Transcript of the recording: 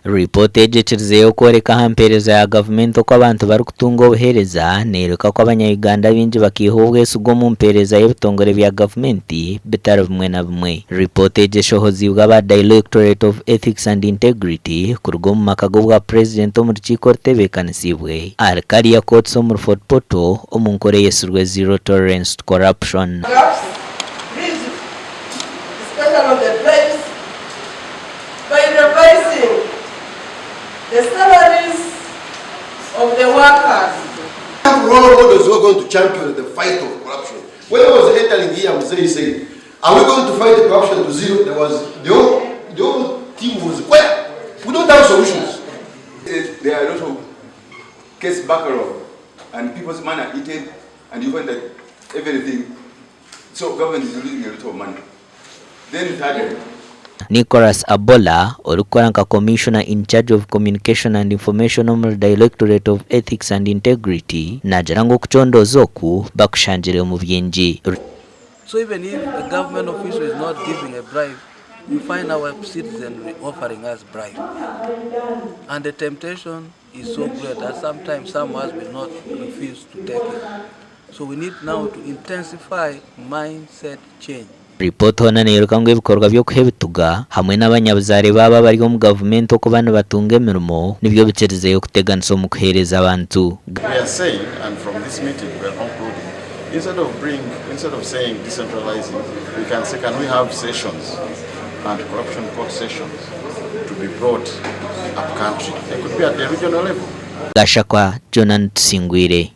Ripoota egi ekirizeyo kworeka aha mpeereza ya gavumenti oku abantu barikutunga obuheereza neeyoreka ku abanya-Uganda baingi bakaiha obwesigwa omu mpeereza y'ebitongore bya gavumenti bitari bimwe na bimwe. Ripoota egi eshohoziibwe aba Directorate of Ethics and Integrity kuruga omu maka g'obwa Purezidenti omu rukiiko orutebeekanisiibwe ahari Karia Courts omuri Fort Portal omu nkora eyetsirwe Zero Tolerance to Corruption. Gaps, bridged, especially on the bribes, by revising the salaries of the workers. Have role models who are going to champion the fight of corruption. When I was entering here, Mzee said, are we going to fight the corruption to zero? There was, the whole, the whole team was quiet. We don't have solutions. There are a lot of case backlog and people's money are eaten and you find that everything. So government is losing a lot of money. Then thirdly, Nicholas Abola, orikukora nka Commissioner in charge of Communication and Information omuri Directorate of Ethics and Integrity, naagira ngu okucondooza oku bakushangiremu bingi. So even if a government official is not giving a bribe, you find our citizenry offering us bribe. And the temptation is so great that sometimes some of us will not refuse to take it. So we need now to intensify mindset change. Ripoota hoona neeyoreka ngu ebikorwa by'okuha ebituga hamwe n'abanyabuzaare baabo abari omu gavumenti okuba nibatunga emirimo nibyo bikirizeyo kuteganisa omu kuheereza abantu. We are saying, and from this meeting we are concluding, instead of bring, instead of saying decentralizing, we can say, can we have sessions, anti-corruption court sessions, to be brought up country? They could be at the regional level. Gashakwa Jonan Tusingwire.